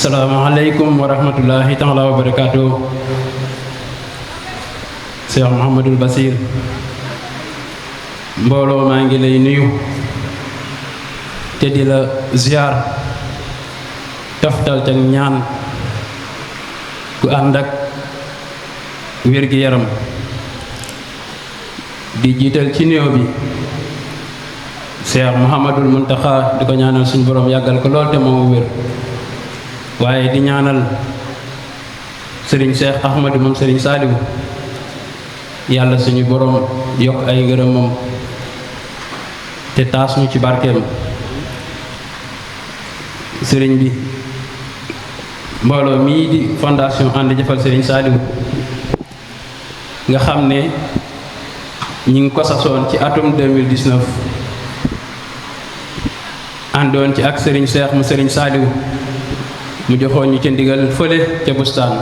Assalamualaikum warahmatullahi taala wabarakatuh. Cheikh Mouhamadul Basir mbolo ma ngi lay nuyu te di la ziar taftal te ñaan ku andak wér gi yaram di jital ci néew bi Cheikh Mouhamadul Muntaxa di ko ñaanal suñu borom yagal ko lol te mo wér waye di ñaanal Serigne Cheikh Ahmadou mom Serigne Saliou yalla suñu borom yok ay ngërëmam te taas ñu ci barkeem Serigne bi mbolo mi di fondation And Jëfal Serigne Saliou nga xamne ñi ngi ko sasoon ci atum 2019 andon ci ak Serigne Cheikh mu Serigne Saliou mu joxoon ñu ci ndigal fële ca bustaan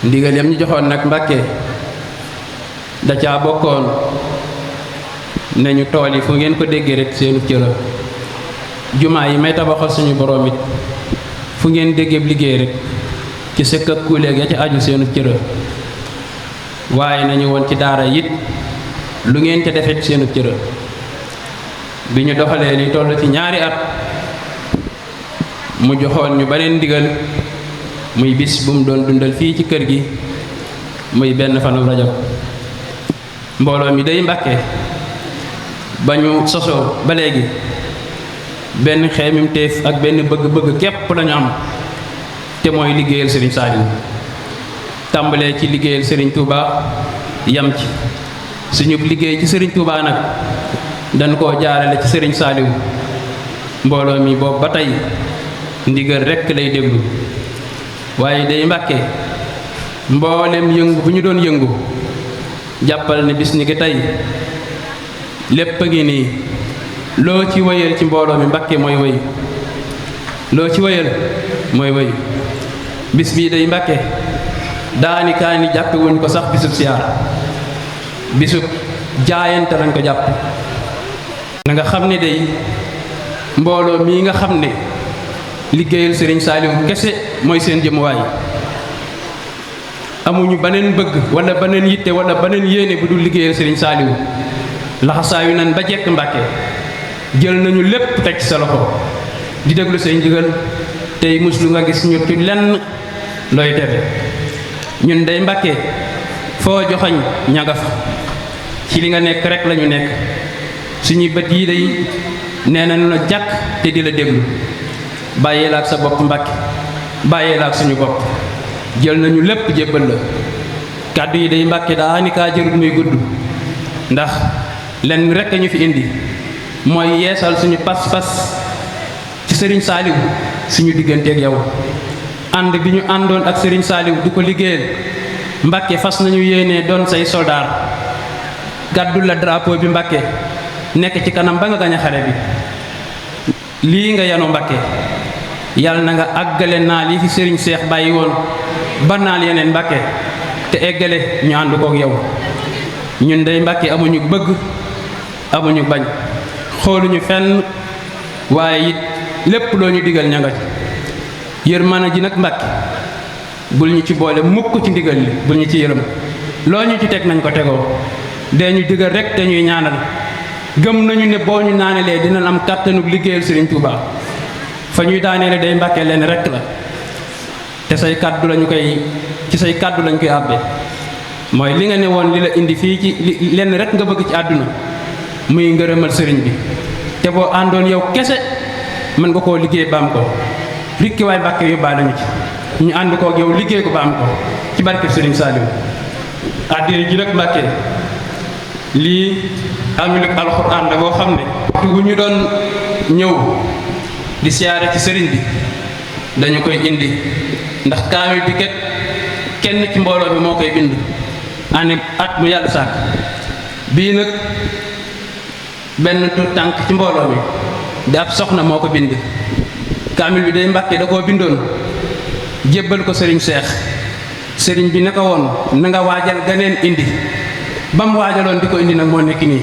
ndigal yam ñu joxoon nag Mbàkke da caa bokkoon nañu tool yi fu ngeen ko déggee rek seenu cëra jumaa yi may tabaxal suñu borom it fu ngeen déggee liggéey rek ci sëkk ak kuuleeg ya ca aju seenu cëra waaye nañu woon ci daara it lu ngeen ca defet seenu cëra bi ñu doxalee li toll ci ñaari at mu joxoon ñu beneen ndigal muy bis bu mu doon dundal fii ci kër gi muy benn fanu Rajab mbooloo mi day Mbàkke ba ñu sosoo ba léegi benn xeemim teef ak benn bëgg-bëgg képp lañu am te mooy liggéeyal Serigne Saliou tàmbalee ci liggéeyal Serigne Touba yam ci suñu liggéey ci Serigne Touba nag dañ koo jaarale ci Serigne Saliou mbooloo mi boobu ba tey ndigal rekk lay déglu waaye day Mbàkke mboolem yëngu bu ñu doon yëngu jàppal ne bis ni ki tey lépp a ngi nii loo ci wëyal ci mbooloo mi Mbàkke mooy wëy loo ci wëyal mooy wëy bis bii day Mbàkke daanikaa ni jàppe wuñ ko sax bisub siyaar bisub jaayante lañ ko jàpp na nga xam ne day mbooloo mii nga xam ne liggéeyal Serigne Saliou kese mooy seen jëmuwaay amuñu beneen bëgg wala beneen yitte wala beneen yéene bu dul liggéeyal Serigne Saliou laxasaayu nan ba jekk Mbàkke jël nañu lépp teg ci sa loxo di déglu say ndigal tey muslu nga gis ñu ci lenn looy tere ñun day Mbàkke foo joxañ ñaga fa ci li nga nekk rek lañu nekk suñuy bët yi day nee nañu la jàkk te di la déglu bàyyee la ak sa bopp Mbàkke bàyyee la ak suñu bopp jël nañu lépp jébbal la kàddu yi day Mbàkke daa ni kaa jërut muy gudd ndax lenn rekk ñu fi indi mooy yeesal suñu pas-pas ci Serigne Saliou suñu digganteeg yow ànd bi ñu àndoon ak Serigne Saliou di ko liggéeyal Mbàkke fas nañu yéenee doon say soldaar gàddul la drapeau bi Mbàkke nekk ci kanam ba nga gañ a xare bi lii nga yanu Mbàkke yàlla na nga àggale naal yi fi Serigne Cheikh bàyyi woon ba naal yeneen Mbàkke te eggale ñu ànd kook yow ñun day Mbàkke amuñu bëgg amuñu bañ xooluñu fenn waaye it lépp loo ñu digal ña nga ci yërmande ji nag Mbàkke bul ñu ci boole mukk ci ndigal li bul ñu ci yërëm loo ñu ci teg nañ ko tegoo dee ñu digal rek te ñuy ñaanal gëm nañu ne boo ñu naanelee dinañ am kàttanu liggéeyal Serigne Touba fa ñuy daaneele day Mbàkke leen rek la te say kàddu lañu koy ci say kàddu lañ koy àbbe mooy li nga ne woon li la indi fii ci lenn rek nga bëgg ci àdduna muy ngërëmal sëriñ bi te boo àndoon yow kese mën nga koo liggéey ba am ko rikki waay Mbàkke yóbbaale ñu ci ñu ànd kook yow liggéey ko ba am ko ci barke Serigne Saliou àddina ji nag Mbàkke lii amiluk alxuraan la boo xam ne waxtu bu ñu doon ñëw di siyaare ci sëriñ bi dañu koy indi ndax kaamil bi kat kenn ci mbooloo bi moo koy bind ànd at mu yàlla sàkk bii nag benn tu tànk ci mbooloo mi di ab soxna moo ko bind kaamil bi day Mbàkke da koo bindoon jébbal ko Serigne Cheikh Serigne bi ne ko woon na nga waajal ganeen indi ba mu waajaloon di ko indi nag moo nekk nii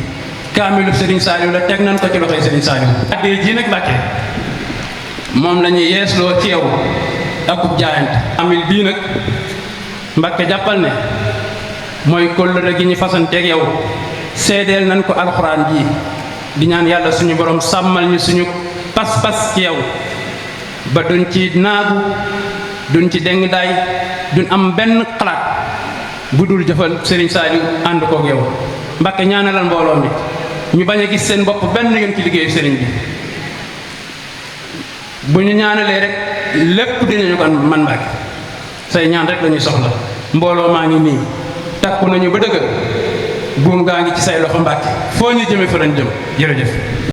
kaamilu Serigne Saliou la teg nañ ko ci loxoy Serigne Saliou addee ji nag Mbàkke moom la ñuy yeesloo ci yow akub jaayante amil bii nag Mbàkke jàppal ne mooy kóllëre gi ñu fasanteeg yow seedeel nañ ko alxuraan ji di ñaan yàlla suñu borom sàmmal ñu suñu pas-pas ci yow ba duñ ci naagu duñ ci deng daay duñ am benn xalaat bu dul jëfal Serigne Saliou ànd koog yow Mbàkke ñaanalal mbooloo mi ñu bañ a gis seen bopp benn yoon ci liggéeyu Serigne bi bu ñu ñaanalee rek lépp dinañu ko man Mbàkke say ñaan rek lañuy soxla mbooloo maa ngi nii takku nañu ba dëgër buum gaa ngi ci say loxo Mbàkke foo ñu jëme fa lañ jëm jërëjëf